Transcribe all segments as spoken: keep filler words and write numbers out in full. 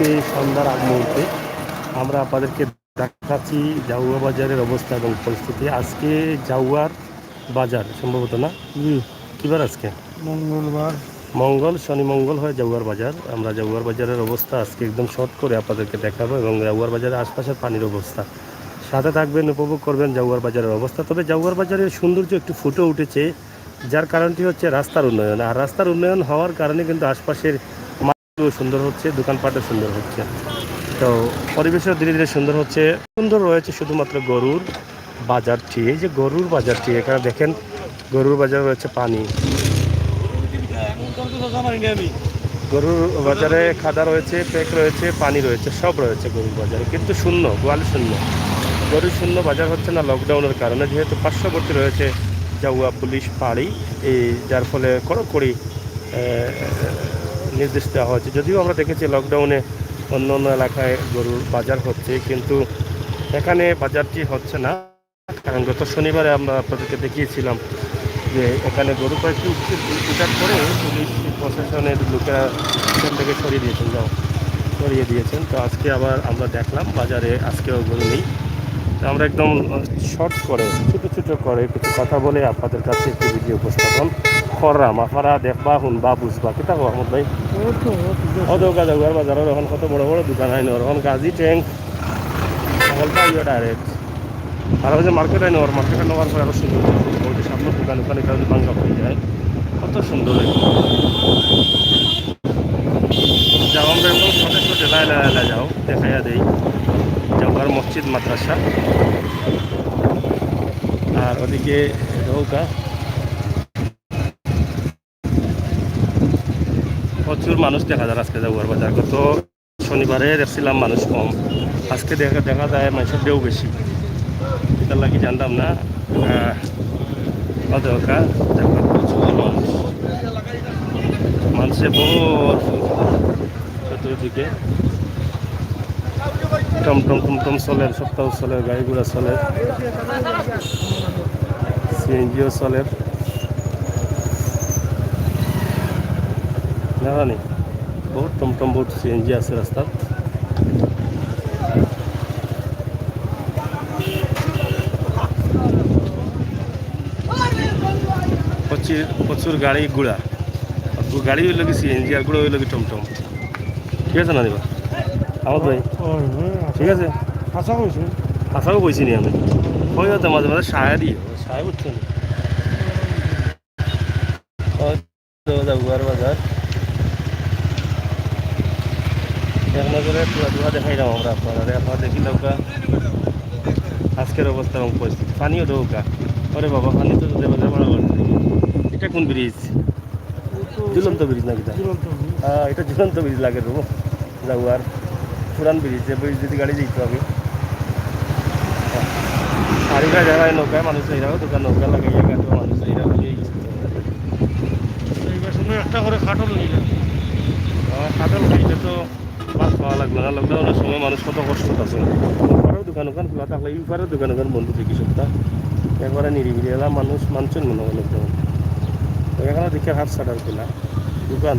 এই সন্ধ্যার আগ মুহূর্তে আমরা আপনাদেরকে দেখাচ্ছি জাউয়া বাজারের অবস্থা এবং পরিস্থিতি। আজকে জাউয়ার বাজার সম্ভবত, না? জি। কি বার আজকে? মঙ্গলবার। মঙ্গল, শনি মঙ্গল হয় জাউয়ার বাজার। আমরা জাউয়ার বাজারের অবস্থা আজকে একদম শর্ট করে আপনাদেরকে দেখাবো এবং জাউয়ার বাজারের আশপাশের পানির অবস্থা। সাথে থাকবেন, উপভোগ করবেন জাউয়ার বাজারের অবস্থা। তবে জাউয়ার বাজারের সৌন্দর্য একটু ফুটে উঠেছে, যার কারণটি হচ্ছে রাস্তার উন্নয়ন। আর রাস্তার উন্নয়ন হওয়ার কারণে কিন্তু আশপাশের মাঠগুলো সুন্দর হচ্ছে, দোকানপাটও সুন্দর হচ্ছে। তো পরিবেশও ধীরে ধীরে সুন্দর হচ্ছে। সুন্দর রয়েছে শুধুমাত্র গরুর বাজারটি। এই যে গরুর বাজারটি, এখানে দেখেন, গরুর বাজারে রয়েছে পানি। গরুর বাজারে খাদা রয়েছে, প্যাক রয়েছে, পানি রয়েছে, সব রয়েছে গরুর বাজারে, কিন্তু শূন্য, গোয়াল শূন্য। গরু শূন্য বাজার হচ্ছে না লকডাউনের কারণে, যেহেতু পার্শ্ববর্তী রয়েছে জাউয়া পুলিশ ফাঁড়ি, এই যার ফলে কড়াকড়ি, আহ, নির্দেশ দেওয়া হয়েছে। যদিও আমরা দেখেছি লকডাউনে অন্য অন্য এলাকায় গরুর বাজার হচ্ছে, কিন্তু এখানে বাজারটি হচ্ছে না। কারণ গত শনিবারে আমরা আপনাদেরকে দেখিয়েছিলাম যে এখানে গরু কয়েকটি উঠে, উঠার পরে পুলিশ প্রশাসনের লোকেরা এখান থেকে সরিয়ে দিয়েছেন, যাও, সরিয়ে দিয়েছেন। তো আজকে আবার আমরা দেখলাম বাজারে আজকেও গরু নেই। তো আমরা একদম শর্ট করে, ছোট ছোট করে কিছু কথা বলে আপনাদের কাছে একটি ভিডিও উপস্থাপন করলাম। আপনারা দেখবা, শুনবা, বুঝবা। কিতা কও আহমদ ভাই? ও তো, ও তো, ও দোকা যাওয়ার বাজারের এখন কত বড় বড় দোকান হয় না, এখন গাজি ট্যাঙ্ক, সকলটা ইয়ে ডাইরেক্ট। আর ওই যে মার্কেট হয় না, ওর মার্কেটে নেওয়ার পরে আরো সুন্দর, ওই যে সামনে দোকান, ওখানে কারণে ভাঙ্গা হয়ে যায়। কত সুন্দর লাগে। যাও, আমরা এখন ছোট ছোট লাই লাই লাই যাও, দেখাইয়া দেই। যাওয়ার মসজিদ, মাদ্রাসা। আর ওদিকে নৌকা। প্রচুর মানুষ দেখা যায় আজকে জাউয়ার বাজার। গত শনিবারে দেখছিলাম মানুষ কম, আজকে দেখা, দেখা যায় মানুষের ঢেউ বেশি। এটার লাগি জানতাম না। আহ, অত দরকার, দেখো, প্রচুর মানুষ, মানুষে ভরপুর চতুর্দিকে। টমটম টমটম চলের, সপ্তাহ চলের, গাড়ি ঘোড়া চলের, সিএনজিও চলের। জানি, বহুত টমটম, বহুত সিএনজি আছে রাস্তাত। প্রচুর, প্রচুর গাড়ি ঘোড়া। আর গু-, গাড়ি হইল কি সিএনজি, আর ঘোড়া হইল কি টমটম। ঠিক আছে না দিবা? আমার ভাই। ও, হুম, ঠিক আছে? হাছা কইছি। হাছাও কইছি নি আমি। ওই তো মাঝে মাঝে সায়া দিই, সায়া বুঝছেন? ওই তো জাউয়ার বাজার। এক নজরে পুরা পুরা দেখাইলাম আমরা আপনারা। আপনারা দেখি নৌকা আজকের অবস্থা এবং পরিস্থিতি। পানিও নৌকা। ওরে বাবা, পানি তো দেবে, দেবে, দেবে। এটা কোন ব্রিজ? ঝুলন্ত ব্রিজ নাকি তা? ঝুলন্ত ব্রিজ। হ্যাঁ, এটা ঝুলন্ত ব্রিজ লাগে তো। জাউয়ার পুরান ব্রিজ, যে ব্রিজ যদি গাড়ি যাইতো আগে। আর এরা যারা নৌকায় মানুষ, এরাও দোকান নৌকা লাগাইয়া গেছে, মানুষ এরা খালি এই তো এইবার সময় একটা করে কাঠল হয়ে যায়। হ্যাঁ, কাঠল খাইলে তো ভাত খাওয়া লাগবে না। লকডাউনের সময় মানুষ কত কষ্ট আছে। ওপারেও দোকান ওখান খোলা থাকলে এই পারেও দোকান ওখান বন্ধ দেখি সপ্তাহ। একবারে নিরিবিলি এলা মানুষ, মানুষজন মনে হয় লকডাউন। তো এখানে দেখি হাফ শাটার খোলা দোকান।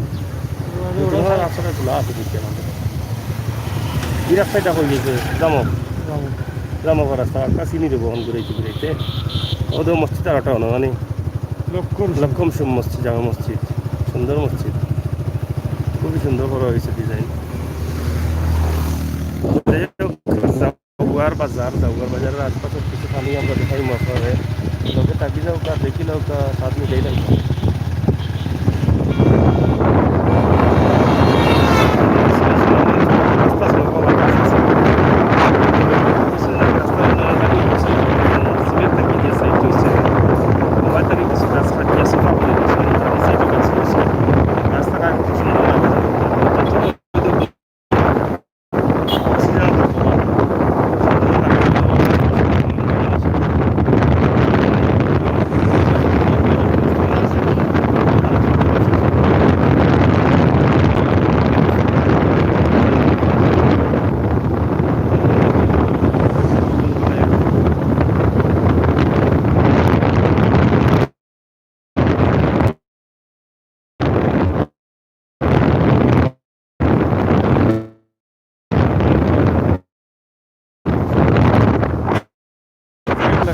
দোকান হাফ শাটার খোলা আছে দেখি আমাদের। এই রাস্তাটা হয়ে গেছে জামক। জামক। জামক রাস্তা, একটা চিনি দেবো বহন করে এই ঘুরাইতে। ওদের মসজিদ আর ওটা হলো মানে লক্ষণ। লক্ষণ মসজিদ, জামা মসজিদ, সুন্দর মসজিদ, খুবই সুন্দর করা হয়েছে ডিজাইন। যাই হোক, জাউয়ার বাজার, জাউয়ার বাজারের আশপাশের কিছু পানি আমরা দেখাই মশারে। লোকে তাকি যাও কা, দেখি নাও কা, সাত মিনিট এই লাগবে।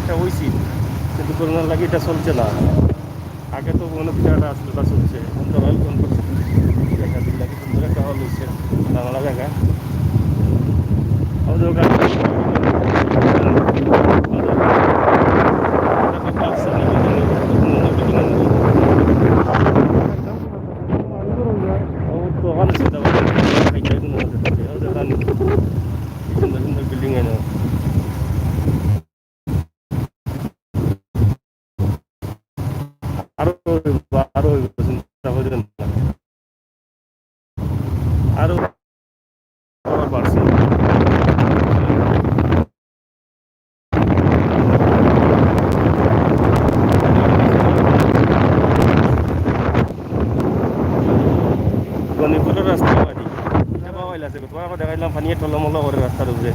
একটা অইছিল, কিন্তু করোনার লাগি ইটা চলছে না। আগে তো মনে হয় একটা আসলে তা চলছে, এখন তো অয়েল কম করছে। জায়গা দিন লাগে সুন্দর একটা হল হইছে, বাংলা জায়গা। আমাদের ওখানে ও তো ওখানে চিন্তা ভাবনা করে খাইতে হয়, কোনো মতে থাকে। ওদের জানি, কি সুন্দর সুন্দর বিল্ডিং এনে। আরো হইব, আরো হইব, চিন্তা করেন না। আরো, আরো বাড়ছে। গণিপুরের রাস্তা বাড়ি। এটা বাবা আছে, তোমার আবার দেখাইলাম, পানি টলমল করে রাস্তার উপরে।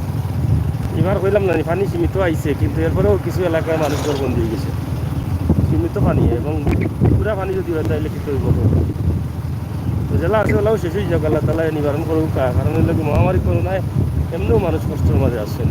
এবার কইলাম না, পানি সীমিত আইছে, কিন্তু এরপরেও কিছু এলাকায় মানুষ ঘরবন্দি হয়ে গেছে। সীমিত পানি, এবং পুরা পানি যদি হয়, তাহলে কিছু হইব না। তো যেলা আছে, ওলাও শেষ হয়ে যাবে, আল্লাহ তাআলা নিবারণ করুক। কারণ হইলো কি, মহামারী করোনায় এমনিও মানুষ কষ্টের মাঝে আছেন।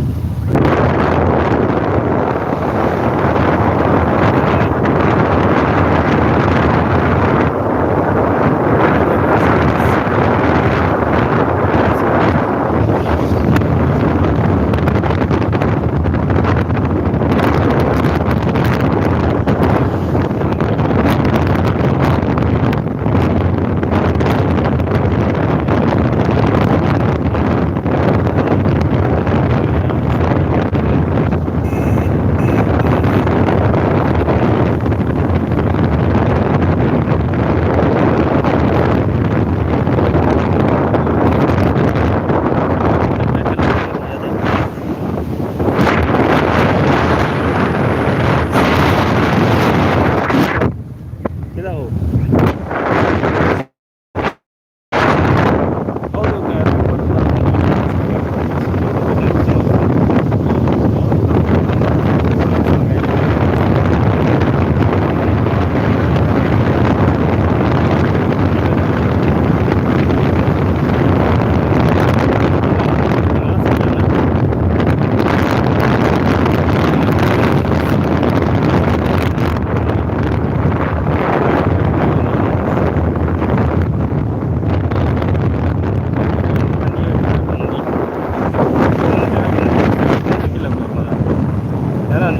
জানেন,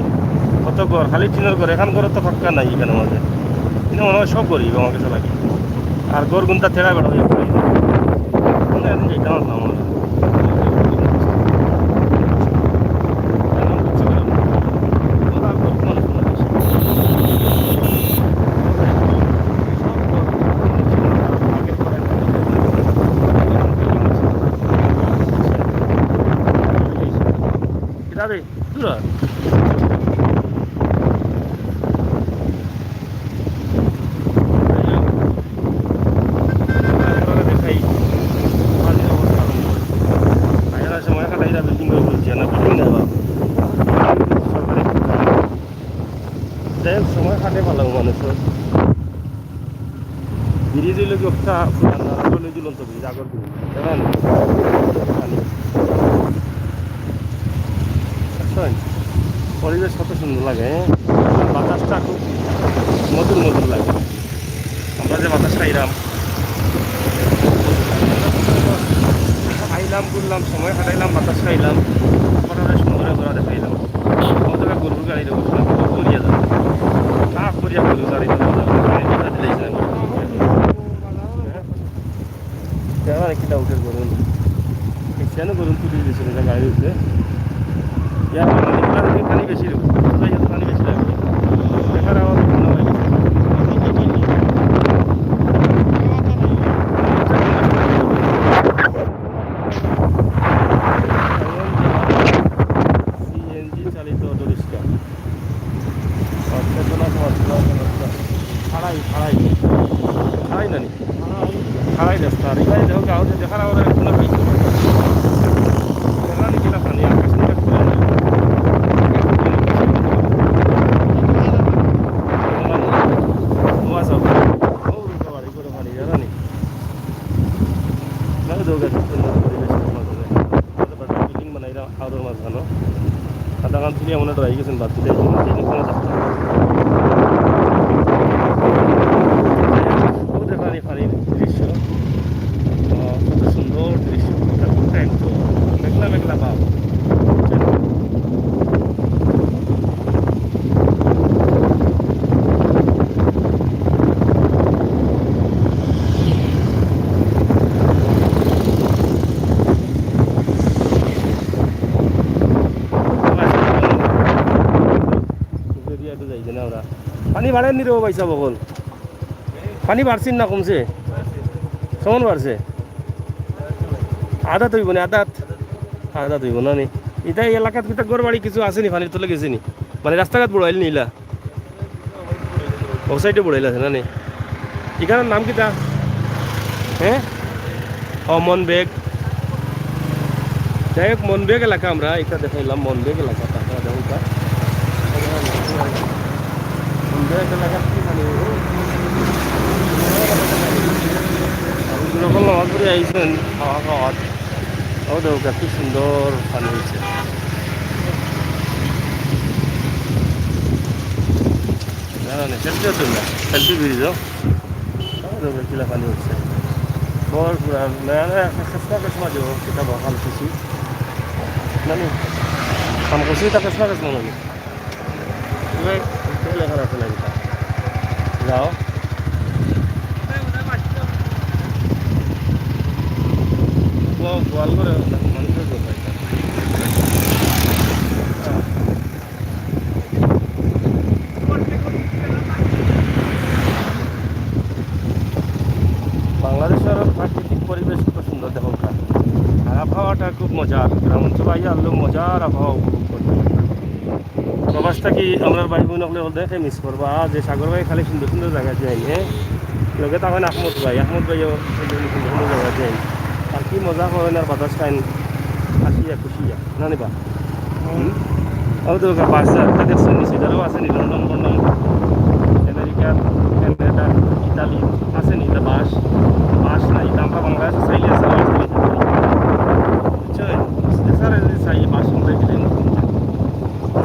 কত ঘর, খালি টিনের ঘর, এখান ঘর তো পাক্কা নাই এখানে মাঝে। কিন্তু মনে হয় সব গরিব আমার কাছে লাগে। আর ঘর গুনটা তেরা বেড়া হয়ে পড়ে। মানে, এখন যেটা আমার নাম হলো। কিতাবে, দূর হ। আপনারা দেখাই, পানির অবস্থা কেমন। আইয়ার সময় কাটাইরা বিল্ডিং করে বলছি, না বিল্ডিং না বাবা। সরকারি কাম। যাই হোক, সময় কাটে ভালো মানুষের। ব্রিজ হইল কি একটা পুরান, আর হইল ঝুলন্ত ব্রিজ, আগর ব্রিজ। দেখেন? খালি। বুঝছেন? পরিবেশ কত সুন্দর লাগে, হ্যাঁ? আর বাতাসটা খুব মধুর মধুর লাগে। আমরা যে বাতাস খাইলাম, আইলাম, ঘুরলাম, সময় কাটাইলাম, বাতাস খাইলাম, কত সুন্দর ঘোরা দেখাইলাম। কত গরুর গাড়ি রে, করিয়া যাবে। না করিয়া গরুর গাড়ি তো যাবে। গাড়ি তো দিলেই যাবে। হ্যাঁ? এবার কিতা উঠে গরু? এখানে গরু তুলে দিয়েছিল, এটা গাড়ি উঠে। ইয়া, পানি, পানি, পানি বেশি লাগবে। কোথায় যেত পানি বেশি লাগবে? এবার আবার মনে হয় সিএনজি চালিত অটো রিক্সা। আচ্ছা, শোনা, শোনা, শোনা, শোনা। খাড়াই, খাড়াই। খাড়াই না নি? খাড়াই রাস্তা। আর এখানে দেখো, গাঁও যে দেখার আবার এক কোনা পাইছে। দেখা নি কিনা খানি, আর কিছু একটা করে নি। আমার ছেলে এমন একটা হয়ে গেছেন বাদ দিলে, এই জিনিসগুলো দেখতে হবে। ও দেখো, এই পানির দৃশ্য। আহ, কত সুন্দর দৃশ্য। এটা কোন টাইম তো মেঘলা মেঘলা ভাব। পানি বাড়েনি রে ও ভাই সাহেব, অখন? পানি বাড়ছে না কমছে? কেমন বাড়ছে? আদাত অইবো নি, আদাত? আদাত অইবো না নি? ইতা এই এলাকাত কিতা ঘর বাড়ি কিছু আছে নি, পানির তলে গেছে নি? মানে রাস্তাঘাট বুড়াইল নি ইলা? ও সাইডে বুড়াইল আছে না নি? ইখানর নাম কিতা? হ্যাঁ? ও, মনবেগ। যাই হোক, মনবেগ এলাকা আমরা ইটা দেখাইলাম, মনবেগ এলাকা, তারপরে দেখো তা। মনবেগ এলাকা কি মানে? যখন নামাজ পড়ে আইছেন, খাওয়া খাওয়া। ও দেখো, কি সুন্দর পানি হয়েছে। না, না, না, সেলফি হচ্ছে না। Selfie video. ও দেখো, কিলা পানি হচ্ছে। বড় পুরা, না, না, একটা চেষ্টা করছে মাঝে, ও কিতা বহাল কিছু। না, না, কাম করছি, এটা চেষ্টা করছে মনে হয়। এবার একটু লেখা রাখে না এটা। যাও। ও, গোয়াল করে মানুষের ব্যাপার এটা। বাংলাদেশের প্রাকৃতিক পরিবেশ কত সুন্দর, দেখো ওখানে। আর আবহাওয়াটা খুব মজার, গ্রাম অঞ্চলে আইয়া আরো মজার আবহাওয়া উপভোগ করতে। প্রবাস থাকি আমরার ভাই বোন অকলে দেখে মিস করবা যে সাগর ভাই খালি সুন্দর সুন্দর জাগা যাইন, হ্যাঁ? লগে তখন আহমদ ভাই, আহমদ ভাইও সুন্দর সুন্দর জাগা যাইন। আর কি মজা হয় না বাতাস খাইন, হাসিয়া খুশিয়া, না নি বা? হুম। ও তো বাস যাত্রা দেখছেন নি, সেটারও আছে নি, London, London, America, Canada, Italy, আছে নি, এটা বাস, বাস নাই, এটা আমরা বাংলাদেশে চাইলে আছে, বাস দিলে যেতে পারি। বুঝছেন? স্যার, এই যে চাইলে বাস আমরা দিলে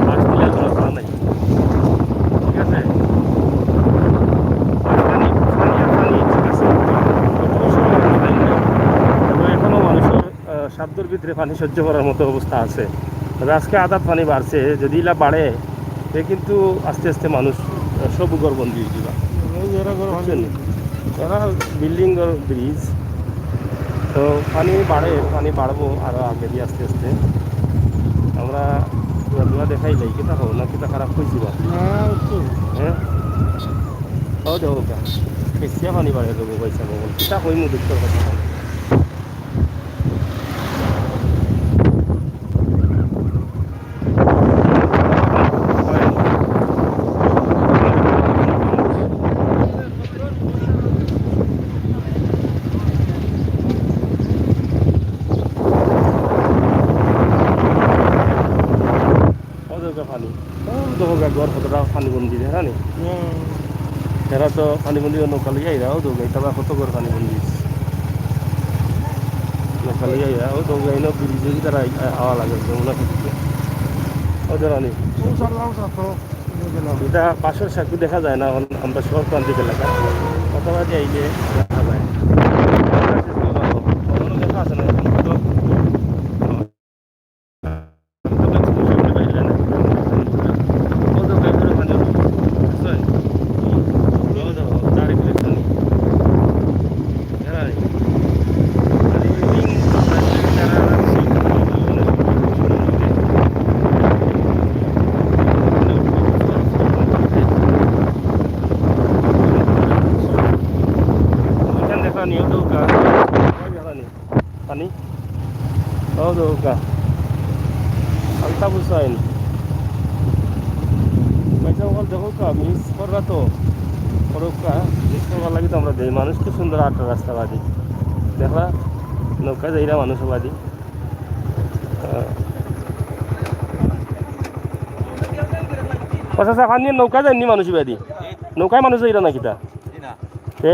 বাস দিলে কোনো কথা নাই। ঠিক আছে? পানি, পানি আর পানি, ঠিক আছে? এখনো মানুষের, আহ, সাধ্যর ভিতরে পানি সহ্য করার মতো অবস্থা আছে। তবে আজকে আদাত পানি বাড়ছে, যদি ইলা বাড়ে, তে কিন্তু আস্তে আস্তে মানুষ, আহ, সব ঘরবন্দি হয়ে যাবে। এই যে এরা ঘর বুঝছেন? এরা বিল্ডিং ঘর ব্রিজ, তো পানি বাড়ে, পানি বাড়বো আরো আগেদি আস্তে আস্তে। আমরা দোয়া দোয়া দেখাই যাই, কিতা হো না কিতা খারাপ হয়েছি বা? না, হচ্ছে। হ্যাঁ? ও দেখো গা, বেশিয়া পানি বাড়ে দেবো পয়সা বল, কিতা হইমু দুঃখর কথা। ও দেখো পানি, ও দেখো গা, ঘর কতটা পানি বন্দি, দেখা নি? হুম। এরা তো পানি বন্দি নৌকা লইয়া এরাও দেখো গা, এটা কত ঘর পানি বন্দি। নৌকা লইয়া এরা, ও দেখো গা, এনে ব্রিজে কি তারা আ-, আওয়া লাগে, যেমন আছে দিকে। ও দেখো নি? ও সামনে, ও সামনে, ও গেলাম। এটা পাশের সাথে দেখা যায় না, এখন আমরা শহর প্রান্তিক এলাকা, কথা বাদে আইলে দেখা যায়। কখনো দেখা আছে না, তো পানি। ও দেখো গা। আলতাফ হুসাইন। ভাইসাব, অকল দেখো গা, মিস কররা তো। করুক গা, মিস করবার লাগি তো আমরা দেই। মানুষ খুব সুন্দর আটর রাস্তা বাদে। দেখলা, নৌকা যাইরা মানুষ বাদে। আহ। ও চাচা, পানি নৌকা যাইনি মানুষ বাদে? নৌকায় মানুষ যাইরা না কিতা? জি না। তে?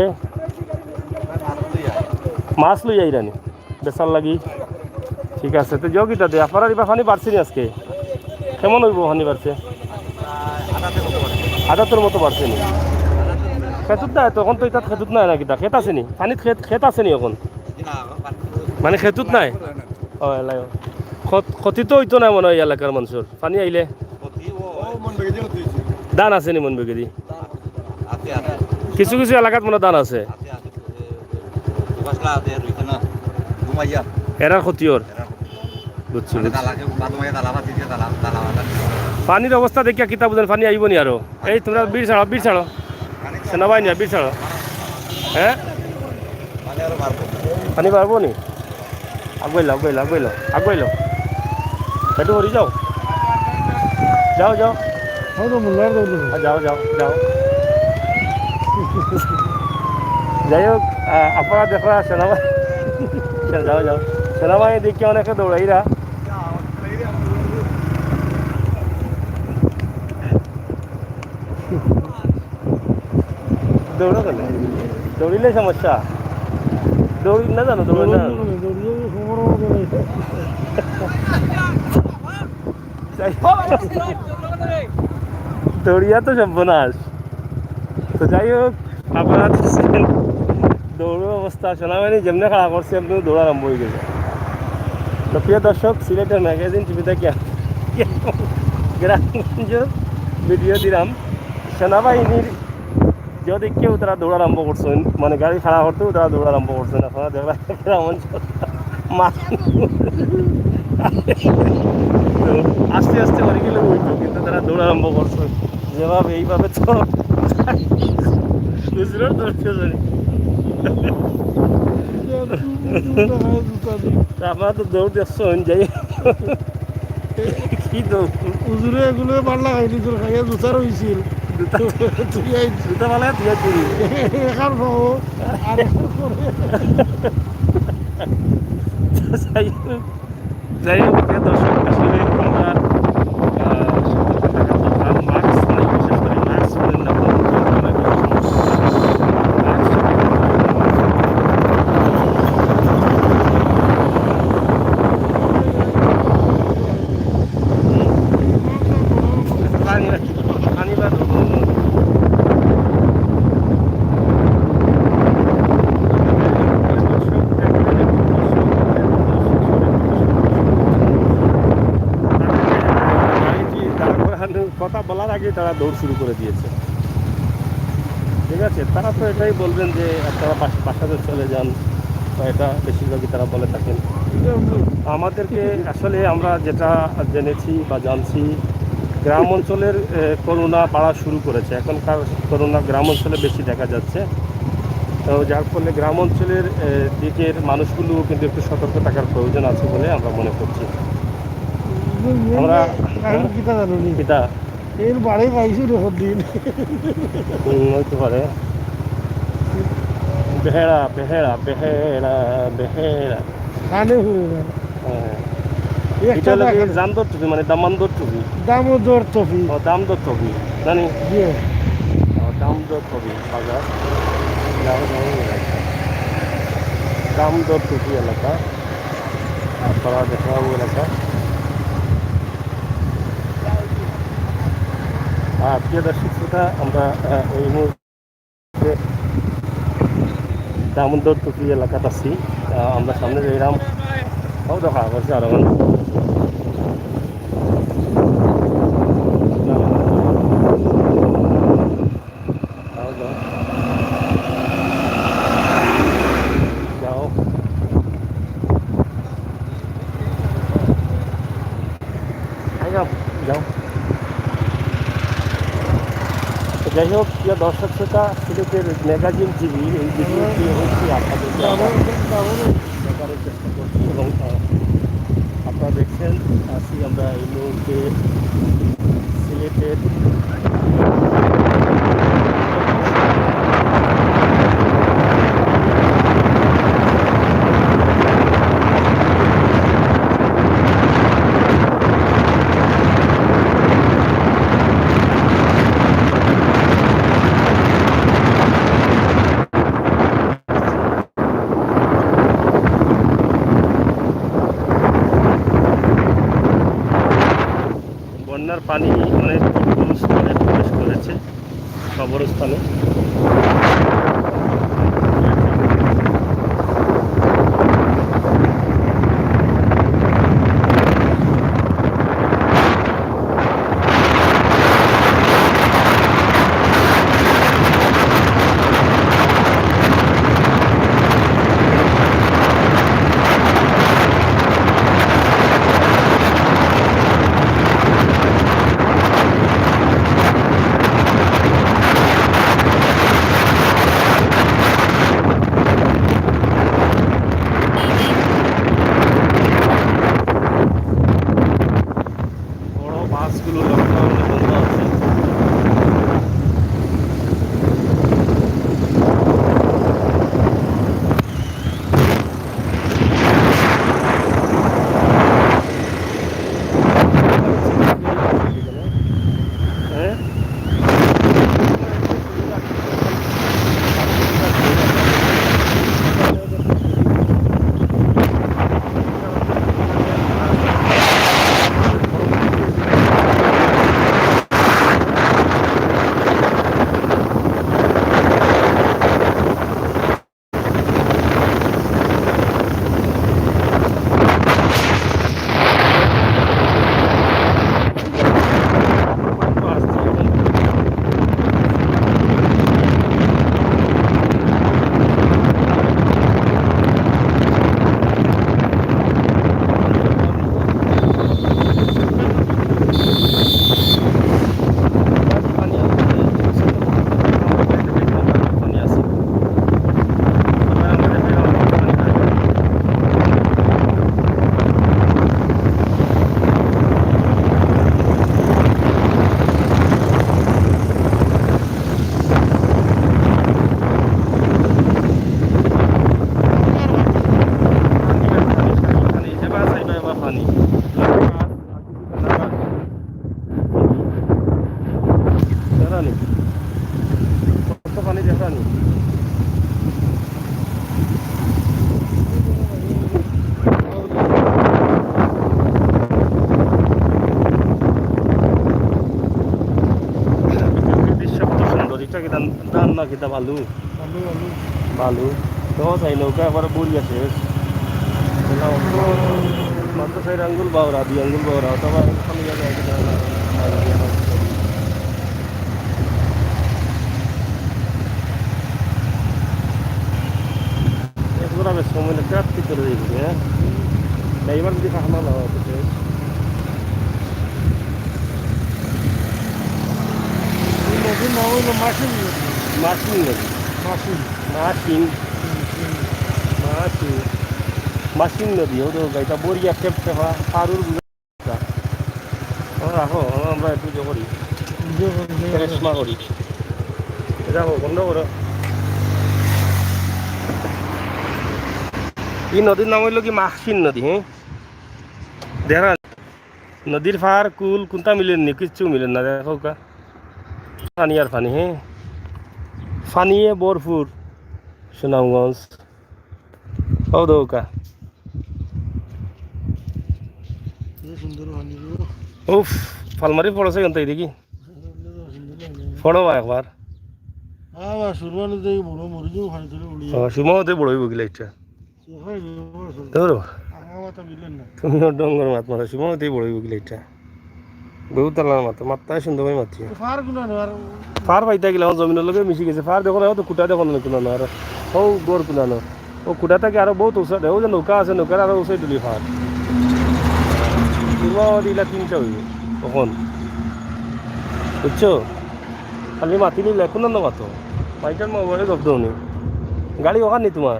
মাছ লইয়া। মাছ লইয়া আইরা নি? বেচার লাগি। ঠিক আছে, তো যোগিতা দে, আপনার ইবা পানি বাড়ছে নি আজকে? কেমন অইবো পানি বাড়ছে? আধাতর মতো বাড়ছে নি? খেতুত নাই তো, অখন তো ইতাত খেতুত নাই না কিতা? খেত আছে নি? পানিত খেত, খেত আছে নি অখন? মানে খেতুত নাই? ও, এলাই। ক্ষত-, ক্ষতি তো অইতো না মনে অয় এলাকার মানষর, পানি আইলে। ধান আছে নি মন বেগেদি? কিছু কিছু এলাকাত মনে অয় ধান আছে। এরার ক্ষতি অর। বুঝছি, বুঝছি। পানির অবস্থা দেখিয়া কিতা বুঝইন, পানি আইবো নি আরো? এই তুমরা বীর ছাড়ো, বীর ছাড়ো। সেনাবাহিনী, বীর ছাড়ো। হ্যাঁ? পানি বাড়বো নি? আগুয়াইলো, আগুয়াইলো, আগুয়াইলো, আগুয়াইলো। একটু হরি যাও। যাও, যাও। হ্যাঁ, যাও, যাও, যাও। যাই হোক, আহ, আপনারা দেখরা সেনাবাহিনী। যাও, যাও। সেনাবাহিনী দেখিয়া অনেকে দৌড়াইরা। দৌড়ো কেনে? দৌড়িলে সমস্যা। দৌড়ি না জানো, দৌড়ো না। দৌড়িয়া তো সর্বনাশ। তো যাই হোক, আপনারা দেখছেন দৌড়র অবস্থা, সেনাবাহিনী যেমনে খাড়া করছে, এমনে দৌড় আরম্ভ অই গেছে। তো প্রিয় দর্শক, সিলেটের ম্যাগাজিন টিভি থেকে গ্রামগঞ্জর ভিডিও দিলাম। সেনাবাহিনীর যদি কেউ তারা দৌড় আরম্ভ করছেন, মানে গাড়ি খাড়া করতেও তারা দৌড় আরম্ভ করছেন। আপনারা দেখবেন গ্রাম অঞ্চল মা-, তো আস্তে আস্তে বাড়ি গেলে অইতো, কিন্তু তারা দৌড় আরম্ভ করছে যেভাবে, এইভাবে তো হুজুরের দৌড় কে জানি। তা আপনারা তো দৌড় দেখছেন, যাই কি দৌড়। হুজুরে এগুলো পাল্লা খাইলি, তোর খাইয়া জুতা রইছিল। জুতা, তুই আইস। জুতা পাল্লা তুই আইস। এখান পাবো, আর এখান করে। যাই হোক, যাই হোক, প্রিয় দর্শক, আসলে আমরা, আহ, সতর্ক থাকা দরকার। মাস্ক নাই, বিশেষ করে মাস্ক পরেন না, কোনো কোনো সমস্যা। মাস্ক পানি, পানি বা ধরুন। কথা বলার আগে তারা দৌড় শুরু করে দিয়েছে। ঠিক আছে, তারা তো এটাই বলবেন যে আপনারা বাস-, বাসাতে চলে যান, বা এটা বেশিরভাগই তারা বলে থাকেন। আমাদেরকে আসলে আমরা যেটা জেনেছি বা জানছি, গ্রাম অঞ্চলের, এ, করোনা বাড়া শুরু করেছে। এখনকার করোনা গ্রাম অঞ্চলে বেশি দেখা যাচ্ছে। তো যার ফলে গ্রাম অঞ্চলের, এ, দিকের মানুষগুলো কিন্তু একটু সতর্ক থাকার প্রয়োজন আছে বলে আমরা মনে করছি। আমরা, আমি কিতা জানি নি। কিতা? এর বাড়ি পাইছি রে দিন। হুম, হইতে পারে। বেহেরা, বেহেরা, বেহেরা, বেহেরা। কানে হুনে না। হ্যাঁ। এই একটা এটা হলো কি দেখেন। জামদর টুপি, মানে দামান্দর টুপি। দামোদর টুপি। ও, দামদর টুপি, জানি? জি। ও, দামদর টুপি, বাজার। দামদর টুপি। দামদর টুপি এলাকা। আপনারা দেখলাম এলাকা। আর প্রিয় দর্শক শ্রোতা, আমরা, আহ, এই মুহূর্তে দামোদর টুপি এলাকাত আছি। আহ, আমরা সামনে যাইলাম। ও দেখা করছে আরো মানে। যাও, যাও। যাও। আইয়া, যাও। তো যাই হোক, প্রিয় দর্শক শ্রোতা, সিলেটের ম্যাগাজিন টিভি এই ভিডিওটি হচ্ছে আপনাদেরকে আমরা দেখানোর চেষ্টা করছি এবং, আহ, আপনারা দেখছেন, আছি আমরা এই মুহূর্তে সিলেটের আর পানি অনেক উঁচু স্তরে প্রবেশ করেছে কবরস্থানে। বড় বাসগুলো লকডাউনে বন্ধ আছে। দৃশ্য কত সুন্দর। ইটা কিতা ধান না কিতা বালু? বালু, বালু। বালু। তো যাই, নৌকা একবারে ভরিয়া শেষ। মাত্র চাইর আঙ্গুল বাওরা, দুই আঙ্গুল বাওরা, অথবা খালি জায়গা আছে, না, না। এক জোড়া বেশ সময় না, কাট কি করে দিবি, হ্যাঁ? ড্রাইভার যদি ফাঁকা না হয়, তো শেষ। এই নদীর নাম হইলো মাসিং নদী। মাসিং নদী। মাসিং। মাসিং। হুম, হুম। মাসিং। মাসিং নদী, ও তো গাইটা বড়িয়া খেপ খেপা, ফারুর বুঝা। ও রাখো, ও আমরা একটু ইয়ে করি। ইয়ে করি, ইয়ে করি। রেশমা করি। রাখো, বন্ধ করো। এই নদীর নাম হইলো কি মাসিং নদী, হ্যাঁ? দেখা নদীর পার, কুল, কোনটা মিলেনি? কিচ্ছু মিলে না, দেখো কা। পানি আর পানি, হ্যাঁ? পানিয়ে ভরপুর সুনামগঞ্জ। ও দৌকা। কি সুন্দর পানি গো। উফ, ফালমারি পড়ছে কিন্তু এই দেখি। সুন্দর পানি। পড়ো বা একবার। আবার সুরমা নদী বড় মরিচ পানি তুলে উড়িয়ে। ও, সুরমা নদী বড় হইব গিলা এটা। ধরো। তুমি ওর ডঙ্গর মাত মারো, সুমন হতেই বড় হইব গিলা এটা। বহুত তালার মাত, মাত্তায় সুন্দর ভাই মাতিও। ফার গুনা না, আর ফার পাইতা গেলে আমার জমিনের লগে মিশি গেছে। ফার দেখো না, ও তো খুঁটা দেখো না, কোনো না, আর ও গড় কোনো না। ও খুঁটা থাকি আরো বহুত উঁচা, ও যে নৌকা আছে, নৌকার আরো উঁচাই তুলি ফার। সুরমা নদী ইলা তিনটা হইব তখন, বুঝছো? খালি মাতি নিলে এখন না মাতো, মাইটার মোবাইলে গপ দেওনি। গাড়ি ওখান নি তোমার?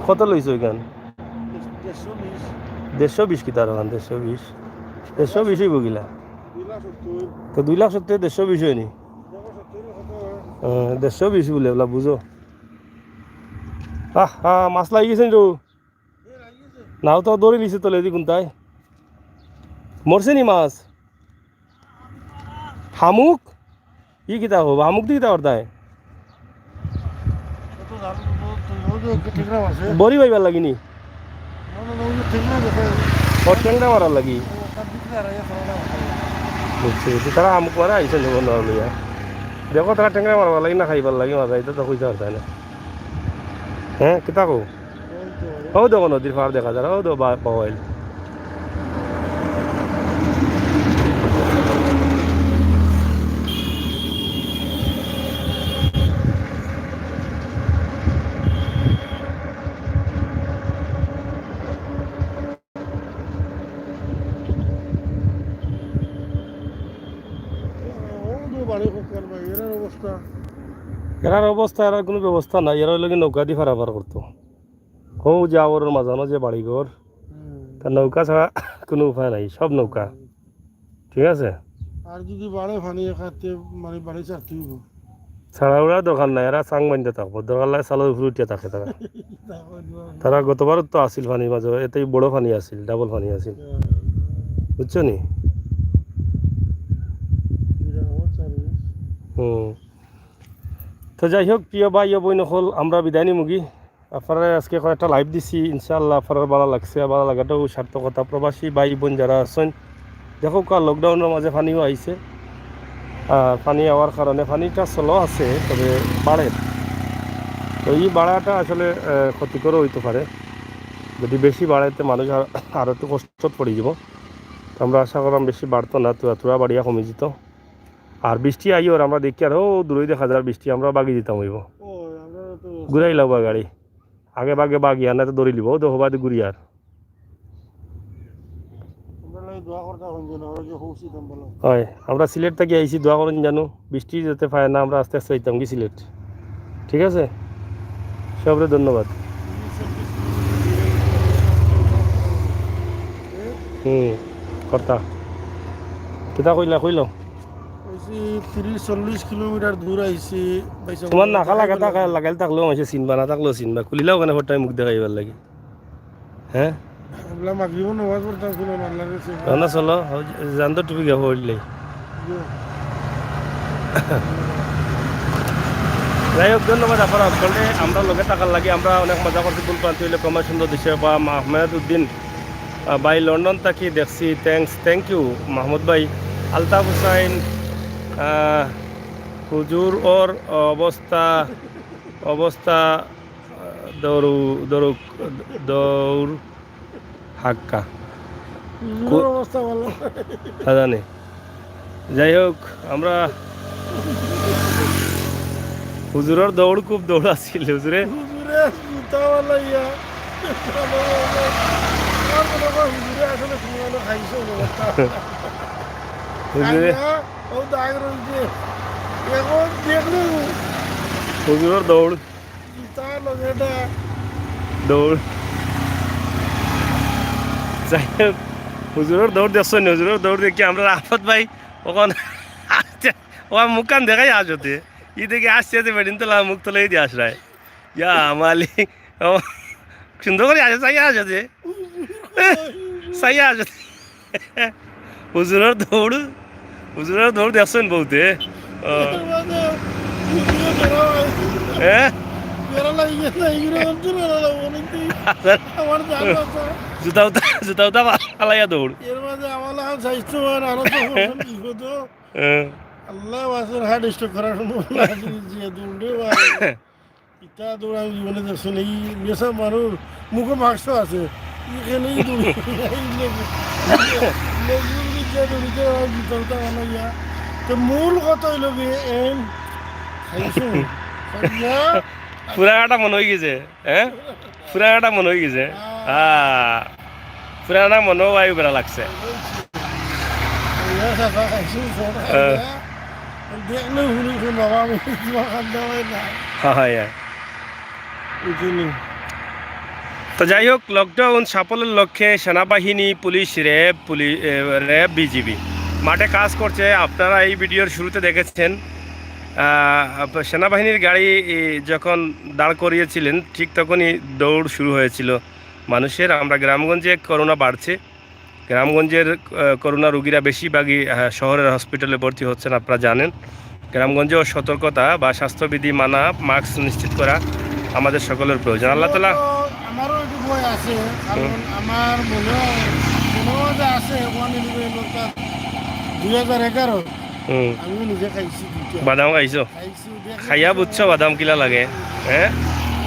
কত লইছো এখান? দেড়শো বিশ কিতা আর ওখান, দেড়শো বিশ। দেড়শো বিশ হইব গিলা। তো দুই লাখ সত্তর, দেড়শো বিশ হয়নি? হ্যাঁ, দেড়শো বিশ বলে ওলা বুঝো। আহ, হা, মাছ লাগি গেছে নি তো? নাও তো দৌড়ে নিছে তো লেদি কোনটায়? মরছে নি মাছ? হামুক? ই কিতা কব? হামুক দি কিতা করতায়? বড়ি বাইবার লাগি নি? ও টেংরা মারার লাগি? বুঝছি, বুঝছি। তারা আমুক মারা আইছে যখন ধর লইয়া। দেখো, তারা টেংরা মারবার লাগি না খাইবার লাগি মারা, ইটা তো কইতে পারতায় না। হ্যাঁ, কিতা কও? অউ দেখো, নদীর পাড় দেখা যার, অউ দেখো, বা-, বাওয়াইল। অউ দেখো, বাড়ি খোকার ভাই, এরার অবস্থা। এরার অবস্থা, এরার কুনু ব্যবস্থা নাই, এরা অইলো গি নৌকা দি পারাপার করতো। অউ যে আওরর মাঝানো যে বাড়িঘর, হুম। তার নৌকা ছাড়া কুনু উপায় নাই, সব নৌকা। ঠিক আছে? আর যদি বাড়ে পানি এখাতে, মানে, বাড়ি ছাড়তে হইব। ছাড়া উড়া দরকার নাই, এরা চাং বান্ধা থাকবো, দরকার লাগে চালর উপরে উঠিয়া থাকে তারা। তারা গতবারও তো আছিল পানির মাঝে, এতেই বড় পানি আছিল, ডাবল পানি আছিল। বুঝছো নি? হুম। তো যাই হোক, প্রিয় ভাই ও বইন অকল, আমরা বিদায় নিমুগি। আপনারারে আজকে কয়েকটা live দিছি, ইনশাআল্লাহ আপনারার ভালা লাগছে, আর ভালা লাগাটাও সার্থকতা। প্রবাসী ভাই বইন যারা আছইন, দেখউক্কা, lockdown-র মাঝে পানিও আইছে, আর পানি আওয়ার কারণে পানিটা slow আছে, তবে বাড়ের। তো ই বাড়াটা আসলে, আহ, ক্ষতিকরও অইতো পারে, যদি বেশি বাড়ে তে মানুষ আর, আরো একটু কষ্টত পড়ি যাইবো। তো আমরা আশা করলাম বেশি বাড়তো না, থুড়া থুড়া বাড়িয়া কমি যিতো। আর বৃষ্টি আইওর আমরা দেখিয়ার, অউ দূরই দেখা যার বৃষ্টি, আমরা বাগি যিতাম অইবো। ও, আমরা তো ঘুরাই লাউবা গাড়ি। আগে বাগে বাগি, আর না তো ধরি লিবো, অউ দেখো বাদে ঘুরিয়ার। আমরা লাগে দোয়া করতা হইন যেন, আমরা যে পৌঁছিতাম বলো। অয়, আমরা সিলেট থাকি আইছি, দোয়া করইন জানো, বৃষ্টি যাতে পায় না, আমরা আস্তে আস্তে যাইতাম গি সিলেট। ঠিক আছে? সবরে ধন্যবাদ। হুম, কর্তা। কিতা কইলা, কইলো? কইছি, ত্রিশ চল্লিশ কিলোমিটার দূর আইছি, ভাই সাহেব। তোমার নাকা লাগা থাকা, লাগাইল থাকলেও মানষে চিনবা, না থাকলেও চিনবা। খুলিলাও কেনে ফটাই মুখ দেখাইবার লাগি? হ্যাঁ? আমরা মাগরিবর নামাজ পড়তাম, কোনো আল্লাহর কাছে। না, না, চলো, জান তো টুপি গা পড়লে। জি। যাই হোক, ধন্যবাদ আপনারা সকলকে। আমরা লগে থাকার লাগি আমরা অনেক মজা করছি। ভুল ভ্রান্তি হইলে ক্ষমা সুন্দর দৃষ্টিতে বা আহমেদ উদ্দিন, আহ, ভাই লন্ডন থাকি দেখছি, thanks, thank you মাহমুদ ভাই। আলতাফ হুসাইন, আহ, হুজুরর অবস্থা, অবস্থা, আহ, দৌড়, দৌড়, দৌড় হাক্কা। হুজুরর অবস্থা ভালা। না জানি। যাই হোক, আমরা হুজুরর দৌড় খুব দৌড় আছিল, হুজুরে। হুজুরে জুতা বানাইয়া। আমার মনে হয় হুজুরে আসলে ঘুমানো খাইছে অবস্থা। হুজুরে। খাইয়া, ও দাগ রইছে। এখন দেখলে হুজুরর দৌড়। জুতা লগে এটা। দৌড়। যাই হোক, হুজুরর দৌড় দেখছো নি? হুজুরর দৌড় দেখি আমরা রাফত ভাই অখন, অখন মুখখান দেখাই আসতে। ই দেখি আসতে আসতে বেডিন তোলা মুখ তোলাই দিয়ে আসরায়। ইয়া মালিক, ও সুন্দর করি আসে, চাইয়া আসে যে। চাইয়া আসে। হুজুরর দৌড়, হুজুরর দৌড় দেখছইন বহুতে। ও। এর মাঝে হুজুরে বেড়া হয়। হ্যাঁ? বেড়া লাগি গেছে, এইগুলো অন্তর বেড়া লাগবো নাকি? আমার জান বাঁচা। জুতা উতা, জুতা উতা ফালাইয়া দৌড়। এর মাঝে আমার লাখান স্বাস্থ্যবান, আরো তো বিপদ। হ্যাঁ। আল্লাহ বাঁচার heart stroke করার সম্ভাবনা আছে, যে দৌড়ে বা ইতা দৌড় আমি জীবনে দেখছি না। এই নেশা মানুষ মুখে মাস্ক আছে, এখানেই দৌড়ে। এই লেবু, লেবুর ভিতরে দৌড়িতে আমার ভিতরটা বানাইয়া। তো মূল কথা হইল কি, এন খাইছো, খাইয়া পুরা কাটা মনে হয়ে গেছে, হ্যাঁ? পুরা কাটা মনে হয়ে গেছে। হ্যাঁ। পুরানা মনে হয় বেড়া লাগছে। খাইয়া চাচা খাইছো, সব হ্যাঁ। খাইয়া। দেখলে হুনি কোন বাবা, আমি তোমার খাদ্য হয় না। হ্যাঁ, হ্যাঁ, হ্যাঁ। বুঝলি? তো যাই হোক, লকডাউন সাফল্যের লক্ষ্যে সেনাবাহিনী, পুলিশ, র‍্যাব, পুলি-, এ, র‍্যাব, বিজিবি মাঠে কাজ করছে। আপনারা এই ভিডিওর শুরুতে দেখেছেন, আহ, সেনাবাহিনীর গাড়ি, এ, যখন দাঁড় করিয়েছিলেন, ঠিক তখনই দৌড় শুরু হয়েছিল মানুষের। আমরা গ্রামগঞ্জে করোনা বাড়ছে, গ্রামগঞ্জের, আহ, করোনা রোগীরা বেশিরভাগই, আহ, শহরের হসপিটালে ভর্তি হচ্ছেন, আপনারা জানেন। গ্রামগঞ্জেও সতর্কতা বা স্বাস্থ্যবিধি মানা, মাস্ক নিশ্চিত করা আমাদের সকলের প্রয়োজন। আল্লাহ তাআলা আমারও একটু ভয় আছে, কারণ হুম। আমার মনে হয় যে সমাজে আছে ওয়ান ইলেভেন, অর্থাৎ দুই হাজার এগারো। হুম। আমি নিজে খাইছি দুইটা। বাদাম খাইছো? খাইছি, দেখি খাইয়া বুঝছো বাদাম কিলা লাগে? হ্যাঁ?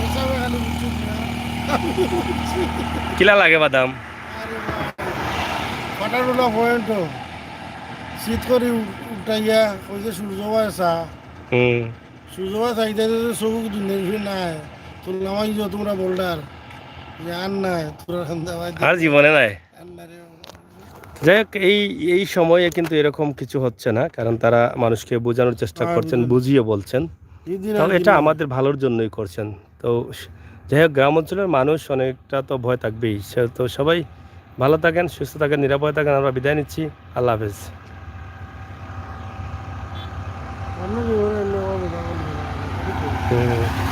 হিসাবে খালি বুঝছি না। কিলা লাগে বাদাম? আরে বাবা। ফাটার উলা পয়েন্ট। শীত করি উ-, উঠাইয়া কই যে সূর্য ভাই চা। হুম। সূর্য ভাই চাইতে যে চোখ দুনিয়ার ভিতরে নাই। তোর নামাই যে তোমরা বোল্ডার। যে আর নাই, তোরা খান্দা ভাই। আর জীবনে নাই। আর না রে বাবা। যাই হোক, এই, এই সময়ে কিন্তু এরকম কিছু হচ্ছে না, কারণ তারা মানুষকে বোঝানোর চেষ্টা হ্যাঁ, করছেন, বুঝুন। বুঝিয়ে বলছেন। জি, জি, তাহলে জি, এটা জি। আমাদের ভালোর জন্যই করছেন। তো স-, যাই হোক, গ্রাম অঞ্চলের মানুষ অনেকটা তো ভয় থাকবেই। সে তো সবাই ভালো থাকেন, সুস্থ থাকেন, নিরাপদে থাকেন। আমরা বিদায় নিচ্ছি। আল্লাহ হাফেজ। অন্য জীবনে অন্য ভাবে যাবো না। হুম।